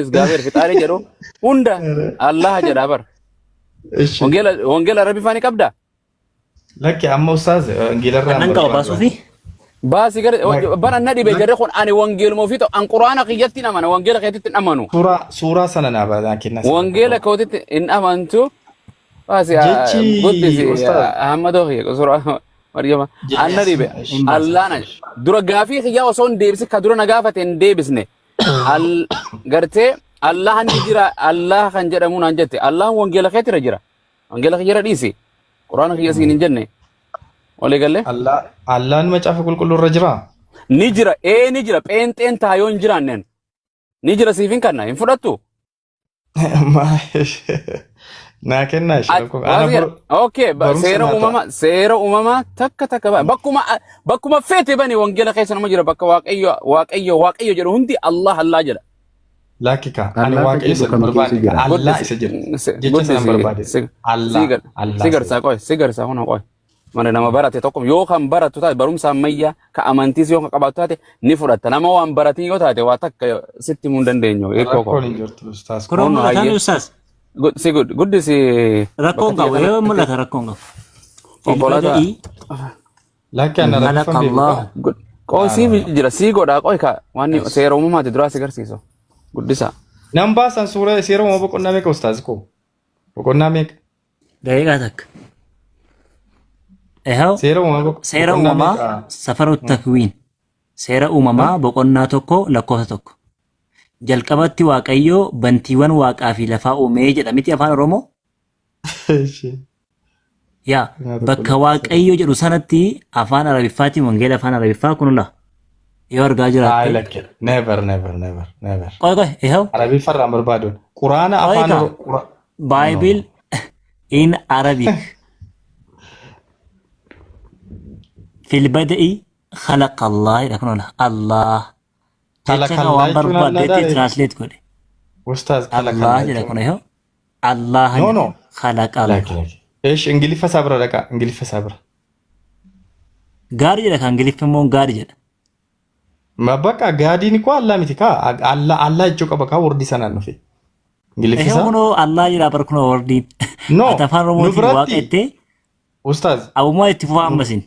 Isgaabeer fixaarii jedhu hunda Allah jedha bar. Ishi. Wangeela wangeela Rabbi faani qabda. Lakki amma ustaaz wangeelarraa Annan qaba baasuufi. Baasi gara bara na dhibe jarri kun ani wangeeluma ofii ta'u an quraana kiyyatti hin amana wangeela keetitti hin amanu. Suuraa suuraa sana naa baadhaa kennaa. Wangeela kootitti hin amantu. Baasi Jechi guddisi ustaaz. Ahmadoo kiyya suuraa Maryama. An na dhibe Allaana dura gaafii kiyyaa osoo hin deebisin ka dura na gaafate hin deebisne. Al gartee Allah ni jira Allah kan jedhamu naan jette Allah wangeela keetira jira wangeela kiyyara dhiisi quraana kiyya siin hin jenne walii galle Allah Allaan macaafa qulqulluu irra jiraa? ni jira ee ni jira pheenxeen taa yoo hin jiraanneen ni jira siif hin kanna hin fudhattu Naa kennaa ishee rakkoo. Ana Okay, barumsa seera naa ta'a. uumama seera uumamaa takka takka bakkuma bakkuma feete bani wangeela keessa nama jira bakka waaqayyo waaqayyo waaqayyo jedhu hundi Allah Allah jedha. Lakki kaa ani Allah ka waaqayyo jedhu isa hin kam keessa barbaanne jira? kaa Allah isa jedhu. Jecha sana hin barbaade. Allah Allah Si isa garsaa qoy si garsaa kuna qoy. Mana nama barate tokko yoo kan baratu taate barumsa ammayyaa ka amantiis yoo kan qabaatu taate ni fudhatta. Nama waan baratin yoo taate waa takka sitti himuu hin dandeenyu. Hiikoo koo. Rakkoon hin jirtu ustaaz. Kunoo Kun mul'ata hayyee. ustaas. Si guddisi Rakkoon bakka qabu xiyya yoo kanatti mul'ata rakkoon qabu. konkolaataa. Filbada'i Lakki ana khalaqa rakkoo beeku Allah. kaa. Qoy siif jira sii godhaa qoy ka waan seera uumamaati duraa si garsiisu. Guddisa. Nan baasan suura seera uumamaa boqonnaa meeqa ustaaz koo? Boqonnaa meeqa? Daqiiqaa takka. Ehaw Seera uumamaa seera boqonnaa uumamaa meeqa? safaru takwiin. Seera uumamaa boqonnaa 1 lakkoofsa 1. Jalqabatti Waaqayyo bantiiwwan waaqaa fi lafaa uumee jedha miti afaan Oromoo? Ishee. Yaa Boqonnaa 1 bakka lakkoofsa 1. Waaqayyo jedhu sanatti afaan Arabiffaatiin wangeela afaan Arabiffaa kunula yoo argaa Ay jiraatte. lakki. Never never never never. Qoy qoy ehaw Arabiffarraa hin barbaadu. Quraana qoy afaan kaa Oro- Qura- No no Bible no. in Arabic fil bada'i khalaqa Allah jedha kunula Allah jecha kan Kalakallaa waan jechuun Allah barbaaddetti daale. translate godhe Ustaaz Allah kalakallaa jedha jechuun. kun ehaw Allah No jedha no. khalaqa Lakki Allah lakki. Eesh Ingiliffa isaa bira dhaqaa. Ingiliffa isaa bira. gaarii jedha kan Ingiliffi immoo gaarii jedha Ma bakka gaadiin koo Allah miti kaa. Allah Allah jechuu qaba kaa wordii sanaan dhufe. Ingiliffi Ehe isaa. kunoo Allah jedha bar kunoo wardiin. No Ati afaan nu Oromootiin waaqa biratti jettee ustaaz abummaa itti fufaa nu ammasin.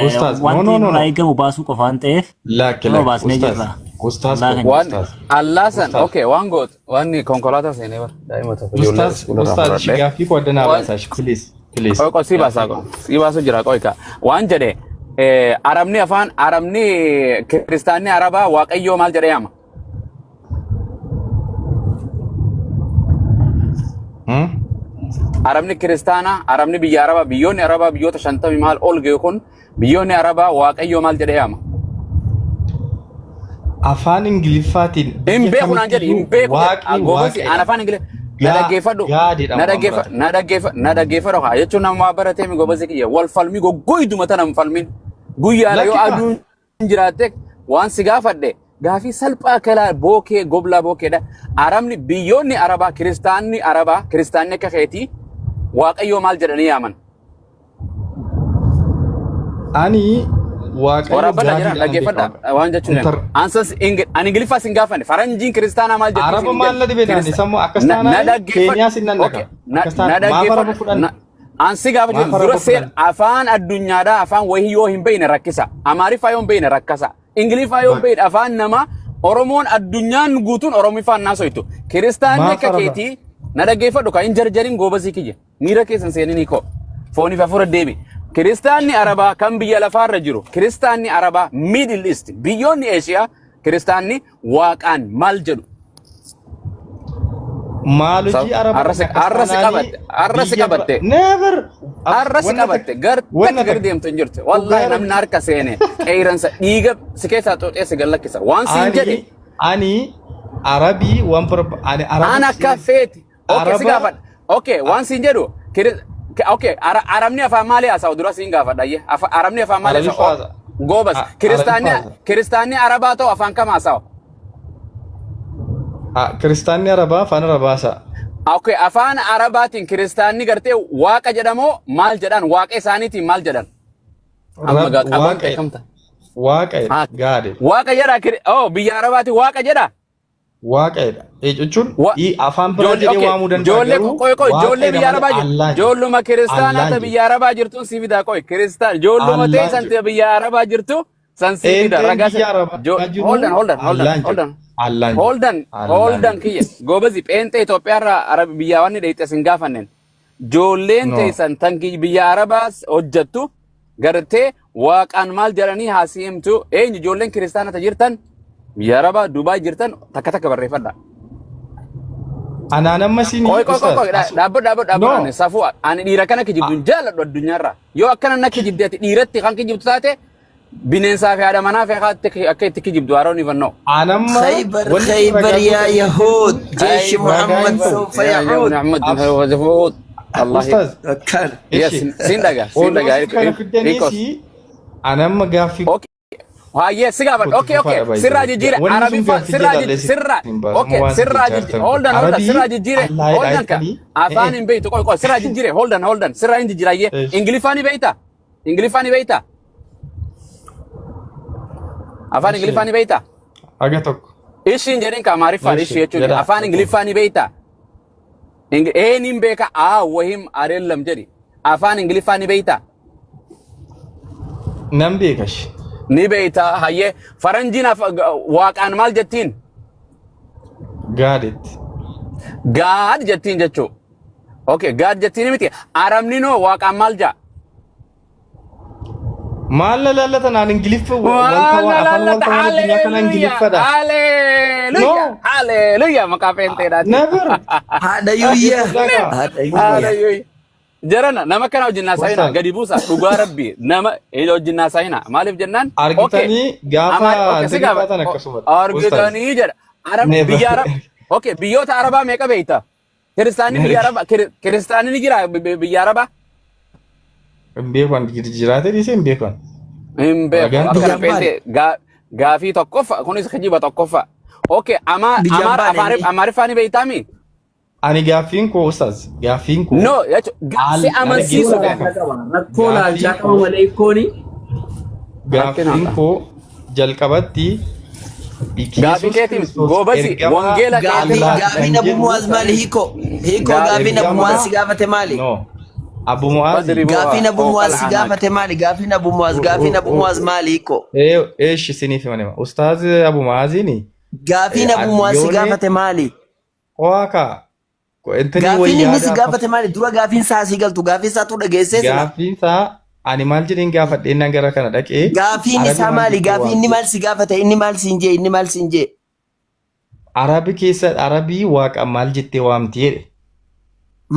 ustaaz no Wanti no no nurraa no. eegamu baasuu qofaan ta'eef Lakki kunoo lakki baasnee ustaaz jirra. ustaaz Allah koo kan Waan ustaaz Allah san ustaaz okay waan goot waan konkolaataa seenee bar daa'ima tokko ijoollee ustaaz iskuularraa ustaaz ishii fudhadhee. gaaffii koo adda naa Waan baasaa ishii please please qoy qoy sii baasaa gaaffii qoy sii baasu jira qoy ka waan jedhe arabni afaan arabni kiristaanni arabaa waaqayyoo maal jedhee yaama? Hmm? Arabni kiristaanaa arabni biyya arabaa biyyoonni arabaa biyyoota 50 maal ol ga'e kun biyyoonni arabaa waaqayyoo maal jedhee yaama? Afaan Ingiliffaatiin Hin biyya beeku naan jedhi hin kamittiyyuu beeku jedhi. waaqni Goobasi waaqa an afaan jedhama. Ingiliffaa na Gaa dhaggeeffadhu gaa na jedhama waan dhaggeeffa biraati. na dhaggeeffa na dhaggeeffadhu haa jechuun nama waa baratee mi goobasi kiyya wal falmii goggoyduma tana hin falmin guyyaadha yoo Lakki kaa aduun jiraatte waan si gaafadhe gaafii salphaa kalaa bookee goblaa bookeedha. Arabni biyyoonni Arabaa kiristaanni Arabaa kiristaanni akka keetii Waaqayyoo maal jedhanii yaaman? Ani Waaqayyo Waraabbadha gaadii jedhan jedhan dhaggeeffadha beekama. waan jechuun Inter ansas ani Ingiliffaa sin gaafanne faranjiin kiristaanaa maal jettii Araba sin hin maal na jenne dhibe naani sammuu akkas na taanaan dhaggeeffadhu Keeniyaa sin nan okay dhaqa. na Akkas na taanaan maaf araba dhaggeeffadhu fudhan na ansi gaafa maaf jedhu dura araba seer fudhan. afaan addunyaadhaa afaan wayii yoo hin beekne rakkisa Amaariffaa yoo hin beekne rakkasa Ingiliffaa yoo hin beekne afaan namaa Oromoon addunyaan guutuun Oromiffaan naasoytu kiristaanni Maaf akka araba keetii na dhaggeeffadhu kan hin jarjarin goobasii kiyya miira keessan seeninii koo fooniif hafuura deebi. Kiristaanni Arabaa kan biyya lafaarra jiru kiristaanni Arabaa Middle East biyyoonni Eeshiyaa kiristaanni waaqaan maal jedhu? Maal hojii araba Arra si akkas arra si taanaani qabatte arra si biyya bira qabatte never arra si wanna qabatte takka gar wanna takka gar takka deemtu hin jirtu. Wallaahi dhugaa namni rabbi harka seene qeeyransa dhiiga si keessaa xuuxee si gallakkisa. Waan siin ani jedhe ani arabii waan barba ani An araba akka feeti. Okay, si araba gaafadha. Okay, waan siin jedhu. Okay, arabni afaan maalii haasa'u dura siin gaafadha. Ayyee. Arabni afaan maalii Arabiffa haasa'u? haasa. Goobas. Kiristaanni Arabiffa haasa. kiristaanni arabaa ta'u afaan kam haasa'u? Kiristaanni arabaa afaan arabaa haasa'a. Okay, afaan arabaatiin kiristaanni gartee waaqa jedhamoo maal jedhan? Waaqa isaaniitiin maal jedhan? Amma gaa qaban Waaqa beekamta. Waaqa gaadhe. Waaqa jedha. Oh, biyya arabaatiin waaqa jedha. Waaqa'edha. Jechuun Wa afaan biraa ijoollee jedhee okay waamuu danda'a ijoollee garuu qoy qoy ijoollee waaqa'edha biyya malee arabaa jirtu Allaa hin jedhu. ijoolluma kiristaanaa Allaa ta hin jedhu. biyya arabaa jirtuun si fidaa qoy kiristaan ijoolluma Allaa hin teessan jedhu. ta biyya arabaa jirtu san si fida Pheenxeen ragaa si biyya arabaa jiru hold on hold on hold Allaa on hin hold jedhu. on Allaa hin jedhu. hold on Allaa hin hold on jedhu. kiyya goobazi pheenxee Itoophiyaarraa arab biyya wanni dheeyxe sin gaafanneen ijoolleen No. teessan tan biyya arabaas hojjettu gartee waaqaan maal jedhanii haasii himtu eenyu ijoolleen kiristaana ta jirtan biyya arabaa Dubaay jirtan takka takka barreeffadha. Anaan amma isin Qoy qoy qoy ustaaz qoy asu dhaabbadhu dhaabbadhu dhaabbadhu no ani safuu ani dhiira kana kijibdu hin jaalladhu addunyaarra yoo akkana na kijibde ati dhiiratti kan kijibdu taate bineensaa fi haadha manaa fi akka itti kijibdu I don't even know. An amma خيبر wanni isin خيبر ragaa يا gootan يهود جيش خيبر ragaa hin محمد ta'u. سوف يا يعود محمد الله Ustaaz كان yes ishi siin dhaga siin odoo dhaga isin kana Riikos fiddaniisi an amma gaaffii okay Hayyee si gaafadha. kootti Okay, okay. fufaadha baay'ee. Sirraa jijjiire. Wanni sun Arabiffa gaaffii sirraa jedhallee jijjiire. Sirraa. sin baasuma Okay, waan sirraa jechaa jijjiire. jirtan kun. Hold on, hold on. Arabii Sirraa jijjiire. Allaahidha Hold on ka. jettanii Afaan hin beektu. Qoy qoy. Sirraa jijjiire. Hold on, hold on. Sirraa hin jijjiira hayyee. Ingiliffaa ni beekta? Ingiliffaa ni beekta? Afaan Ingiliffaa ni beekta? Haga tokko. Ishiin jedhin ka Amaariffaan Ishi ishii jechuun jedha afaan tokko. Ingiliffaa ni beekta? Eenyuun beeka? Aa wahim areellam jedhi. Afaan Ingiliffaa ni beekta? Nan beekash. Ni beekta hayyee. Faranjiin waaqaan maal jettiin? Gaaditti. God jettiin jechuu. Okay, God jettiin miti. Arabni noo waaqaan maal jaa? Maal lallatan aan Ingiliffa Maal walta afaan lallata? walta waan addunyaa kana Haleluya! Ingiliffadha. Haleluya! No, Haleluya! Maqaa feenteedhaati. never. هذا يويا Dhaggeeffadhaa kaa. هذا يويا Haleluya! Jarana nama kana wajjin naasa'ina Ustaaz gadi buusa dhugaa rabbi nama wajjin naasa'ina maaliif jennaan okay argitanii gaafa amaar okay si intini gaafa taatan akkasumadha. Ustaaz argitanii jedha arab never. biyya arab okay biyyoota arabaa meeqa beekta kiristaanni biyya arabaa kiristaanni ni jira biyya arabaa Hin beeku ani jiraatee dhiisee hin beeku ani. Hin beeku Ragaan akkana Biyyaan baane. feete gaafii tokkoffa kunis kijiba tokkoffa okay ama Biyyaan amaar baane afaan inni. amaariffaa ni beektaami Ani gaaffiin koo ustaaz gaaffiin koo no jechuun si al amansiisu dhaggeeffadhaa feena kaa. Rakkoo laalchaa Gaaffiin qaba koo malee ikkooni. gaaffiin rakkinaadha koo jalqabatti gaafii Yesuus keetiin Kiristoos goobasi ergamaa wangeela Gaafii keetiin Allah gaafiin kan Abu jedhu Mu'aaz maali hiikoo? Hiikoo gaafiin Abu Mu'aaz ergamaa si gaafate maali? no Abu Mu'aazi fadribuha Gaafiin Abu fawqa Mu'aaz si al'anaaq gaafate maali? Gaafiin Abu Mu'aaz gaafiin Abu Mu'aaz maali hiikoo? eesh isiniif himanema Ustaaz Abu Mu'aaziin Gaafiin Abu Mu'aaz si yoone gaafate maali? qo'aa kaa intini Gaafiin inni si wayyaadhaa gaafate maali? Dura gaafiin isaa asii galtu gaafiin isaatu dhageessee sila. gaaffiin isaa ani maal jedheen gaafadheen nan gara kana dhaqee Gaafiin Arabi isaa maal maali? jettee Gaafii inni waamte maal si gaafate? Inni maal siin jee? Inni maal siin jee? Arabi keessa Arabii waaqa maal jettee waamti jedhe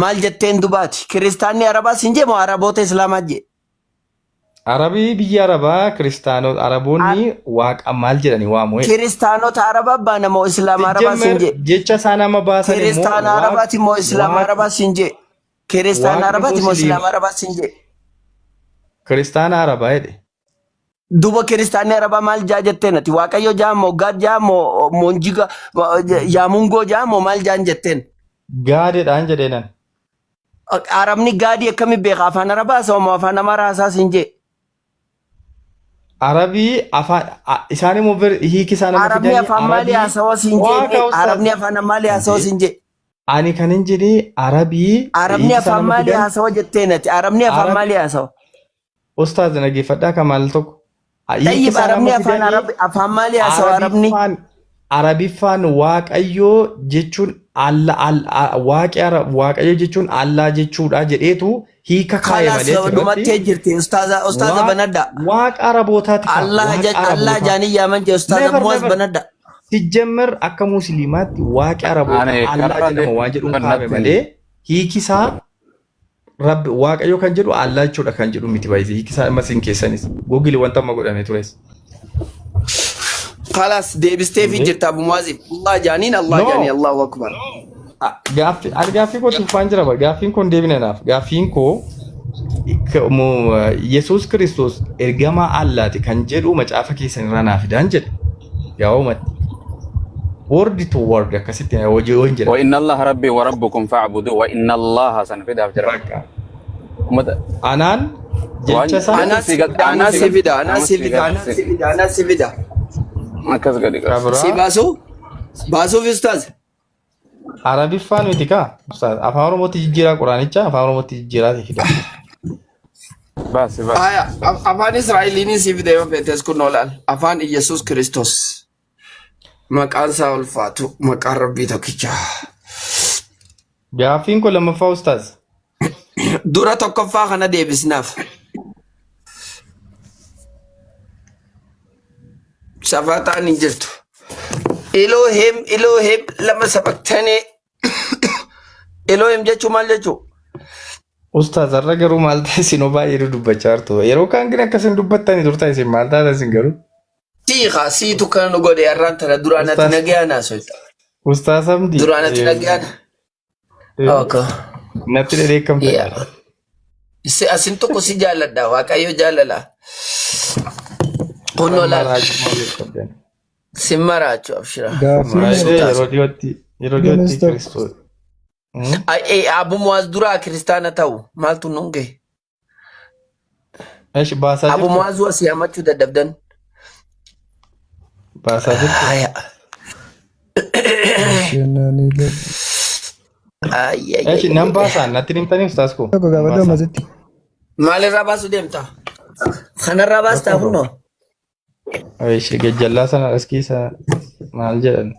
Maal jetteen dubaati? Kiristaanni Arabaa siin jee moo Araboota Islaamaa jee? Arabii biyya Arabaa kiristaanota Araboonni waaqa maal jedhanii waamu jedhe Kiristaanota Arabaa baana moo Islaama Arabaa siin Sijjemmer jee? jecha isaan amma baasan immoo Kiristaana Arabaati moo Islaama Arabaa siin jee? Kiristaana waaqni Arabaati moo musliima Islaama Arabaa siin jee? kiristaana Arabaa jedhe Duba kiristaanni Arabaa maal jaa jetteen ati? Waaqayyo jaa moo Gaad jaa moo Moonjiga Yaamungoo jaa moo maal jaan jetteen? Gaadedhaan jedheenan Arabni gaadii akkami beeka? Afaan Arabaa haasawa moo afaan Amaaraa haasaa siin jee? Arabii afaan isaan immoo hiiki isaan amma Arabni fidanii afaan maalii Arabii haasawa siin jee waaqa inni? ustaaz Arabni afaan maalii haasawa Indee siin jee? ani kan hin jedhee Arabii Arabni hiiki isaan afaan amma maalii fidan haasawa jetteen ati? Arabni afaan Arabii maalii haasawa? ustaaz dhaggeeffadhaa kamaal tokko hiiki Tayyib isaan Arabni amma afaan fidanii Arab afaan maalii haasawa Arabni? Arabiffaan Arabiffaan Waaqayyoo jechuun alla waaqi Waaqayyo jechuun Allaa jechuudha jedheetu hiika kaaye Kalaas malee achirratti dhumattee jirti ustaaza ustaaza banadha. waaqa Arabootaati kaa Allah waaqa Allah Arabootaa jaanii yaaman jee ustaaza never Muaz never banadha. sijjemmer akka musliimaatti waaqi Arabootaa Ani Allaa karra jedhama waan jedhuun kaa'ame natti malee hiiki isaa Rabbi Waaqayyo kan jedhu Allaa jechuudha kan jedhu miti baay'ee hiiki isaa amma isin keessanis googili wanta amma godhame tures. Kalaas deebistee fi jirta Abu Muaziif. Allah jaaniin Allah No. jaanii Allahu akbar. Gaaffii ani gaaffii koo tufaan jira bara gaaffiin koo hin deebine naaf gaaffiin koo Yesuus Kiristoos ergamaa Allaati kan jedhu macaafa keessan irraa naaf fidaan jedhe gabaabumatti word to word akkasitti hojii hin jedhan. Wa inna Allaha rabbii wa rabbukum fa'budu wa inna Allaha san fidaaf jira. Bakka Ummata anaan waan jecha isaa Anaa si si fida amma anaa si si fida anaa amma si si fida anaa si fida anaa si fida. akkas gadi qaba. Si kabraa baasu? Baasuuf ustaaz. Arabiffaan miti kaa? Ustaaz afaan Oromootti jijjiiraa quraanicha afaan Oromootti jijjiiraa fida. Baasi baasi. Aya, afaan Israa'eliin siif fide yoo feetes kun olaal. Afaan Iyyasuus Kiristoos. Maqaan isaa ulfaatu, maqaan Rabbii tokkichaa. Gaaffiin koo lammaffaa ustaaz. Dura tokkoffaa kana deebisnaaf. Safataan hin jirtu. Elohim, Elohim, lama sabaqtanii. Elohim jechuun maal jechuu? Ustaaz har'a garuu maal ta'e isin hoo baay'ee dubbachaa jirtu. Yeroo kaan gin akkas hin dubbattani turtan isin maal taatan isin garuu. Siiqa siitu kana nu godhe har'aan tana duraan ati Ustaaz nagayaan haasofta. Ustaaz Hamdi Duraan ati nagayaan. Okay. natti dheekkamta. Yeah. Si asin tokko si jaalladha Waaqayyo jaalala. Kunnoo Amma laal raajummaa beekamtan. si maraachu abshira. Gaaffiin Baay'ee Ustaaz. yeroo dhiyootti Ganis tokko. Kiristoos. Abu Muwaaz duraa kiristaana ta'u maaltu nuun gahe? Eesh baasaa Abu jirtu? Muwaazuu asii hammachuu dadhabdan. Baasaa jirtu? Haya. Kennaanii Ay, ay, Eesh ay, nan ay. baasaa natti himtanii ustaas koo. tokko Nan gaafadhu baasaa. ammasitti. Maalirraa baasuu deemta? Kanarraa baastaa Rakkoo kunoo? qabu. Eesh gajjallaa sana askiisa maal jedhan?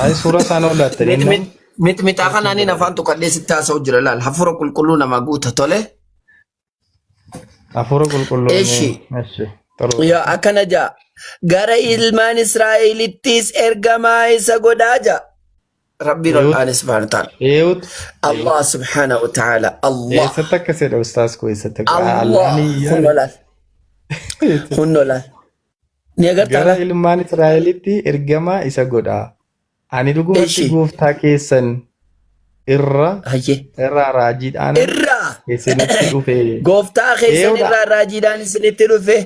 Ay suura isaan oolaattanii naan Mixmixaa kanaaniin afaan tuqadhee sitti haasa'u jira laal. Hafuura qulqulluu namaa guuta tole. Hafuura qulqulluu Eshi. Eshi. Torba. Yaa akkana jaa. Gara ilmaan Israa'elittis ergamaa isa godhaa jaa. Rabbiin ol Eewut. aane subhaanahu wa ta'ala. Eewut. Allah subhaanahu wa ta'ala. Allah. Eessatti akkas jedha ustaas koo eessatti akka Allah. Allaani Kunnoo laal. Kunnoo laal. Ni agartaa Gara laal? ilmaan Israa'elitti ergamaa isa godha. Ani dhugumatti Eshi. gooftaa keessan irra Hayyee. irraa raajiidhaan Irraa. isinitti dhufe. Gooftaa keessan Eewudha. irraa raajiidhaan isinitti dhufe.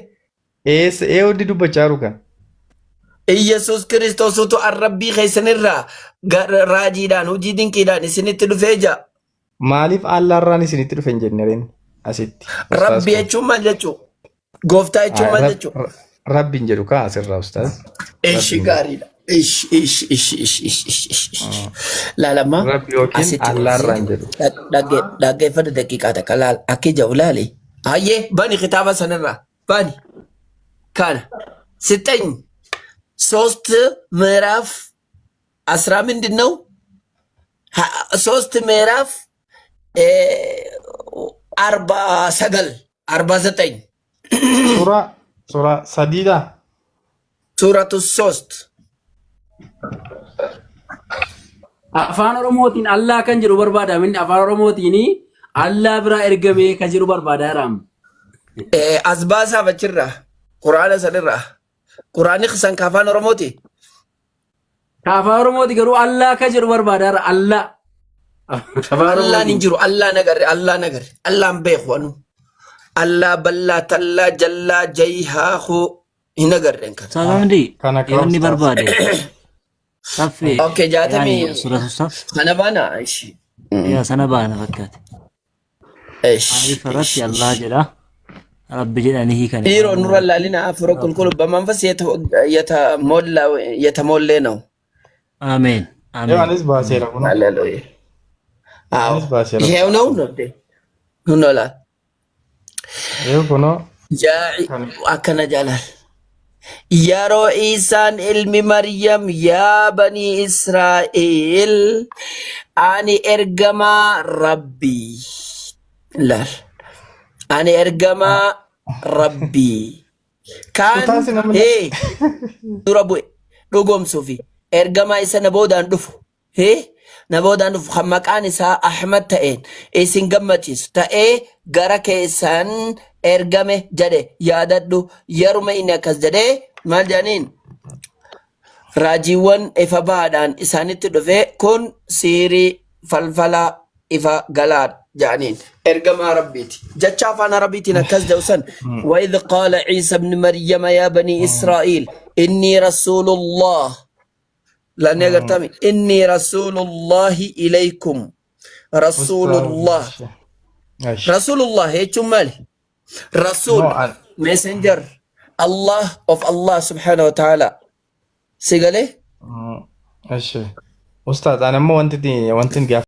Eessa eewuddi dubbachaa jiru kan? Iyyasuus Kiristoosutu arrabbii keessan irraa raajiidhaan hojii dinqiidhaan isinitti dhufee jaa. Maaliif Allaarraan isinitti dhufe hin jenne reen asitti? Ustaaz Rabbi koo. jechuun maal jechuu? Gooftaa jechuun maal jechuu? Rabbi hin jedhu kaa asirraa ustaaz. Ishi Rabbi hin jedhu. gaariidha. Ishi ishi ishi ishi ishi ishi ishi ishi. Laalama Rabbi yookiin asitti Allaarraa hin jedhu. dhaggeeffadhu daqiiqaa takka laal akka ija ulaali. Hayyee bani kitaaba sanirraa bani kana ስጠኝ ሶስት ምዕራፍ አስራ ምንድን ነው ሶስት ምዕራፍ 49 49 Suuraa suuraa sadiidha. ሱረቱ ሶስት Afaan Oromootiin Allaa kan jedhu barbaada. Inni afaan Oromootiin Allaa biraa ergamee kan jedhu barbaada jiraam. As baasaaf achirraa quraana sanirraa quraanni san ka afaan Oromooti. Ka afaan Oromooti garuu Allaa kan jedhu barbaada jira. Allaa. Afaan Allaan hin Oromootiin. jiru Allaa nagarre Allaa nagarre Allaan beeku anu Allaa ballaa tallaa jallaa jayhaa hoo hin agarreen kana. Ustaaz Hamdi Kana kaa yoo inni ustaaz. barbaade saffe Okay yaani jaatamii suratu saf kana baana ishi. yaa sana baana fakkaate. Ish Maaliif irratti ish Allah ish. jedha Rabbi jedhanii hiikani Dhiiroo afaan nurra Oromoo. laalina afura qulqullu በመንፈስ የተሞላ የተሞሌ ነው። Ameen. Yoo Ameen. anis baaseera kunoo. ሃሌሉያ። አዎ Anis baaseera. ይሄው ነው ነው እንዴ ሁኖላ Yoo kunoo yaa kan akkana jaalal yeroo Iisaan ilmi Maryam yaa banii Israa'el ani ergamaa Rabbii laal ani ergamaa Rabbii kaan Utaasi namni hee dura bu'e dhugoomsuufi ergamaa isa na boodaan dhufu hee na boodaan dhufu kan maqaan isaa Ahmad ta'een isin gammachiisu ta'ee gara keessan ergame jedhe yaadadhu yeruma inni akkas jedhee maal jedhaniin raajiiwwan ifa bahaadhaan isaanitti dhufe kun siirii falfala ifa galaadha jedhaniin ergamaa rabbiiti jecha afaan arabiitiin akkas jedhu san وإذ قال عيسى ابن مريم يا بني إسرائيل إني رسول الله لأن يقرتمي إني رسول الله إليكم رسول ustaaz. الله Ashi. رسول الله jechuun maali No رسول an messenger Allah of Allah subhanahu wa ta'ala. Si galee? Eshi. Ustaaz, ani ammoo wanti wanti gaafa